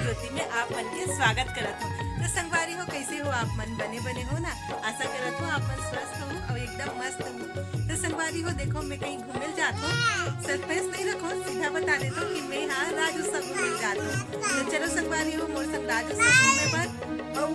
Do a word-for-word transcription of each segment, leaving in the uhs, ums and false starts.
ज्योति में आप मन के स्वागत करत हूँ। तो संगवारी हो, कैसे हो आप मन? बने बने हो ना? आशा करत हूँ आप मन स्वस्थ हो और एकदम मस्त हो। तो संगवारी हो, देखो, मैं कहीं घूमे ल जात हूँ। सस्पेंस नहीं रखो, सीधा बता देत हूँ कि मैं, हाँ, राज्योत्सव घूमे ल जात हूँ। तो चलो संगवारी हो, मोर संग राज्योत्सव घूमे बर। और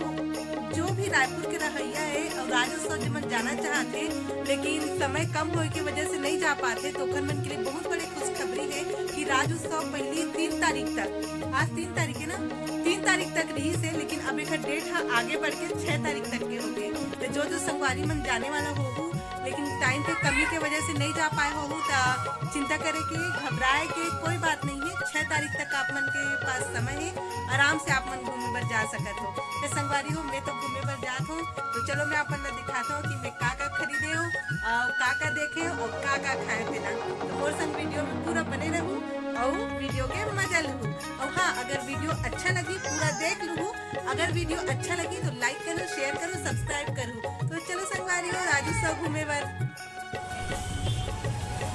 जो भी रायपुर के रहैया है और राज्योत्सव जे मन जाना चाहत है, लेकिन समय कम होए के वजह से नहीं जा पाते, तो ओखर मन के लिए बहुत बड़े खुशखबरी है कि राज्योत्सव पहली तीन तारीख तक, आज तीन तारीख है ना, तीन तारीख तक रही से, लेकिन अब एक डेट हा आगे बढ़ के छह तारीख तक के हो गए। तो जो जो संगवारी मन जाने वाला होहू, लेकिन टाइम के कमी के वजह से नहीं जा पाए होहू, तो चिंता करे के, घबराए के कोई बात नहीं है। छह तारीख तक आप मन के पास समय है, आराम से आप मन घूमे बर जा सकत हो। तो संगवारी हो, मैं तो घूमे बर जात हूँ, तो चलो मैं आप मन ला दिखात हूँ कि मैं का का खरीदे हूँ और का का देखे हूँ और का का खाए पीना। तो मोर संग वीडियो में पूरा बने रहू और वीडियो के मजा लहू। और हाँ, अगर वीडियो अच्छा लगी, पूरा देख लू, अगर वीडियो अच्छा लगी तो लाइक करो, शेयर करो, सब्सक्राइब करो। तो चलो संगवारी हो, राज्योत्सव घूमे बर।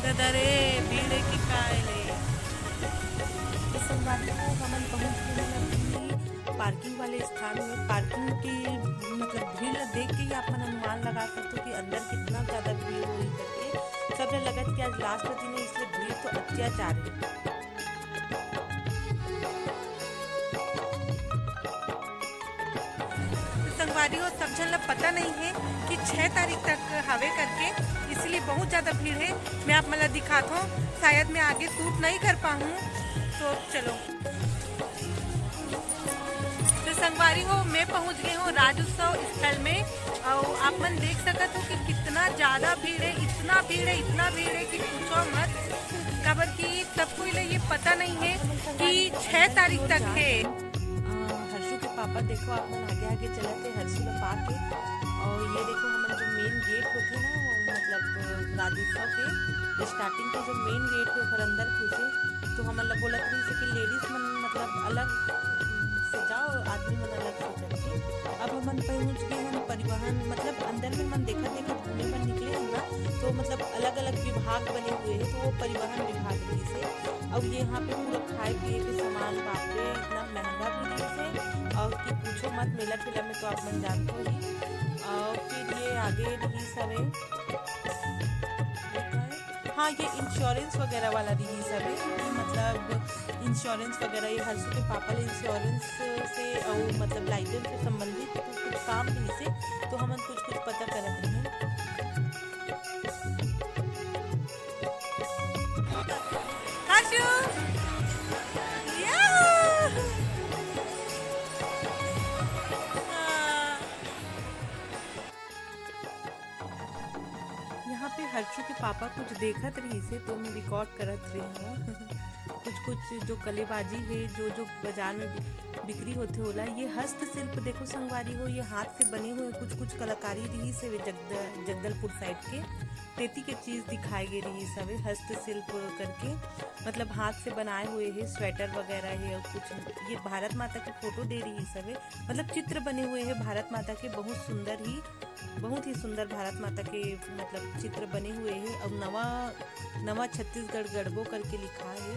दादा रे, भीड़ है कि का है ले? तो संगवारी हो, हमन पहुंच गए हैं अभी पार्किंग वाले स्थान में। पार्किंग की, मतलब, भीड़ ला देख के ही आप मन अनुमान लगा सकते हो कि अंदर कितना ज्यादा भीड़ होही करके। सब ने लगत कि आज लास्ट दिन है, इसलिए भीड़ तो अत्याचार है। संगवारी हो, सब झन ला पता नहीं है कि छह तारीख तक हवे करके, इसलिए बहुत ज्यादा भीड़ है। मैं आप मन ला दिखात हूँ, शायद मैं आगे शूट नहीं कर पाऊँ, तो चलो। तो संगवारी हो, मैं पहुंच गई हूँ राज्योत्सव स्थल में। और आप मन देख सकत हो कि कितना ज्यादा भीड़ है, इतना भीड़ है, इतना भीड़ है कि पूछो मत। काबर कि सब कोई ला ये पता नहीं है कि छह तारीख तक है। अ, हर्षु के पापा, देखो, आप मन आगे आगे चलत हे हर्षु ला पाके। और ये देखो, हमन जो मेन गेट होथे ना, वो मतलब, अ, राज्योत्सव के स्टार्टिंग के जो मेन गेट हे, ओकर अंदर घुसे, तो हमन ला बोलत रहिस कि लेडीज मन मतलब अलग से जाओ, आदमी मन अलग से करके। अब हमन पहुंच गए हन परिवहन, मतलब अंदर में हमन देखत देखत घूमे बर निकले हन ना, तो मतलब अलग अलग विभाग बने हुए हैं, तो वो परिवहन विभाग रहिस हे। अब ये यहाँ पे पूरा खाए पिए के सामान, बाप रे, इतना महंगा भी रहिस हे, और कि पूछो मत, मेला ठेला में तो आप मन जानते ही। और फिर ये आगे रहिस हवे, हाँ, ये इंश्योरेंस वगैरह वाला रहिस हवे, कि मतलब इंश्योरेंस वगैरह, ये हर्षु के पापा ले इंश्योरेंस से और मतलब लाइसेंस से संबंधित कुछ काम रहिस हे, तो हमन कुछ कुछ पता करत रहे। हर्षु! याहू! हाँ। यहाँ पे हर्षु के पापा कुछ देखत रहिस हे, तो मैं रिकॉर्ड करत रही हूँ। कुछ कुछ जो कलेबाजी है, जो जो बाजार में बि-, बिक्री होथे ओला। ये हस्तशिल्प देखो संगवारी हो, ये हाथ से बने हुए कुछ कुछ कलाकारी रहिस हे जगद-, जगदलपुर साइड के, तेती के चीज दिखाए गे रहिस हवे, हस्तशिल्प करके, मतलब हाथ से बनाए हुए है, स्वेटर वगैरह है और कुछ ये भारत माता के फोटो दे रहिस हवे, मतलब चित्र बने हुए है भारत माता के, बहुत सुंदर ही, बहुत ही सुंदर भारत माता के मतलब चित्र बने हुए है। और नवा, नवा छत्तीसगढ़ गढ़बो करके लिखा है,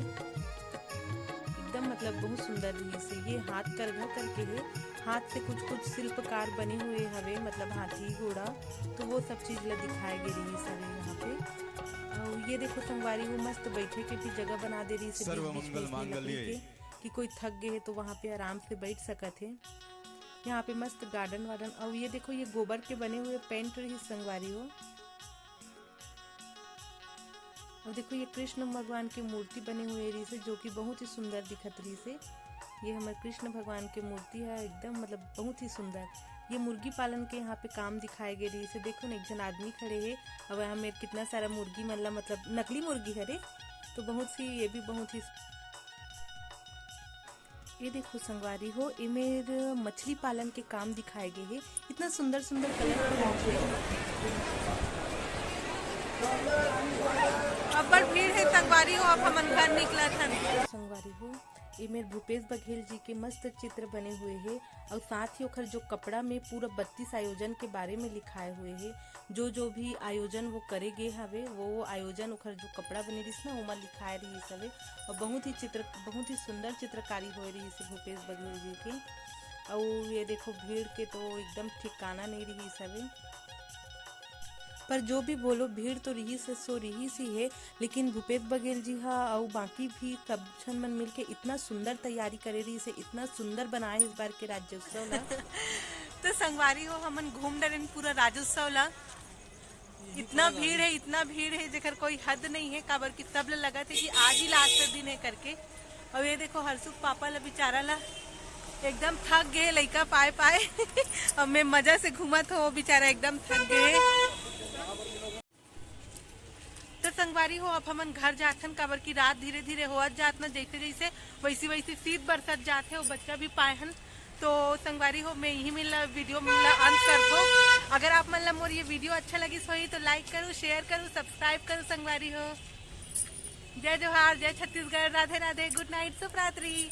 एकदम मतलब बहुत सुंदर रहिस हे। ये हाथ करघा करके है, हाथ से कुछ कुछ शिल्पकार बने हुए हवे, मतलब हाथी घोड़ा, तो वो सब चीज ला दिखाए गे रहिस हवे यहाँ पे। और ये देखो संगवारी हो, मस्त बैठे के भी जगह बना दे रहिस हे बीच बीच में इसमें लकड़ी के, कि कोई थक गए है तो वहाँ पे आराम से बैठ सकत है। यहाँ पे मस्त गार्डन वार्डन। और ये देखो, ये गोबर के बने हुए पेंट रहिस संगवारी हो। और देखो, ये कृष्ण भगवान के मूर्ति बने हुए रहिस हे, जो कि बहुत ही सुंदर दिखत रहिस हे। ये हमर कृष्ण भगवान के मूर्ति है, एकदम मतलब बहुत ही सुंदर। ये मुर्गी पालन के यहाँ पे काम दिखाए गए रहिस हे। देखो ना, एक झन आदमी खड़े हे, अब यहाँ में कितना सारा मुर्गी मन ला, मतलब नकली मुर्गी हरे, तो बहुत सी, ये भी बहुत ही ये देखो संगवारी हो, एमेर मछली पालन के काम दिखाए गे हे। इतना सुंदर सुंदर कलर। अब्बड़ भीड़ हे संगवारी हो, अब हमन घर निकलत हन। संगवारी हो, एमेर भूपेश बघेल जी के मस्त चित्र बने हुए हे और साथ ही ओखर जो कपड़ा में पूरा बत्तीस आयोजन के बारे में लिखाए हुए हे। जो जो भी आयोजन वो करे गे हवे, वो वो आयोजन ओखर जो कपड़ा बने रहिस ना, ओमा लिखाए रहिस हवे। और बहुत ही चित्र, बहुत ही सुंदर चित्रकारी होए रहिस हे भूपेश बघेल जी के। और ये देखो, भीड़ के तो एकदम ठिकाना नहीं रहिस हवे। पर जो भी बोलो, भीड़ तो रहिस हे, सो रहिस ही हे, लेकिन भूपेश बघेल जी हा अउ बाकी भी सब झन मन मिलके इतना सुंदर तैयारी करे रहिस हे, इतना सुंदर बनाए हे इस बार के राज्योत्सव ला। तो संगवारी हो, हमन घूम डरेन पूरा राज्योत्सव ला। इतना भीड़ है, इतना भीड़ है, जेकर कोई हद नहीं है, काबर कि सब ल लगत है कि आज ही लास्ट दिन है करके। और ये देखो, हरसुख पापा ला, बेचारा ला एकदम थक गए लइका पाए पाए। अब मैं मजा से घूमत हो, बेचारा एकदम थक गए। तो संगवारी हो, अब हमन घर जाथन, काबर कि रात धीरे धीरे होवत जात ना, जैसे जैसे वैसी वैसी शीत बरसत जात है, वो बच्चा भी पाए हन। तो संगवारी हो, मैं यही मिला वीडियो मिला अंत करथो। अगर आप मन ला मोर ये वीडियो अच्छा लगिस होही तो लाइक करू, शेयर करू, सब्सक्राइब करू संगवारी हो। जय जोहार, जय छत्तीसगढ़, राधे राधे, गुड नाइट, शुभ रात्रि।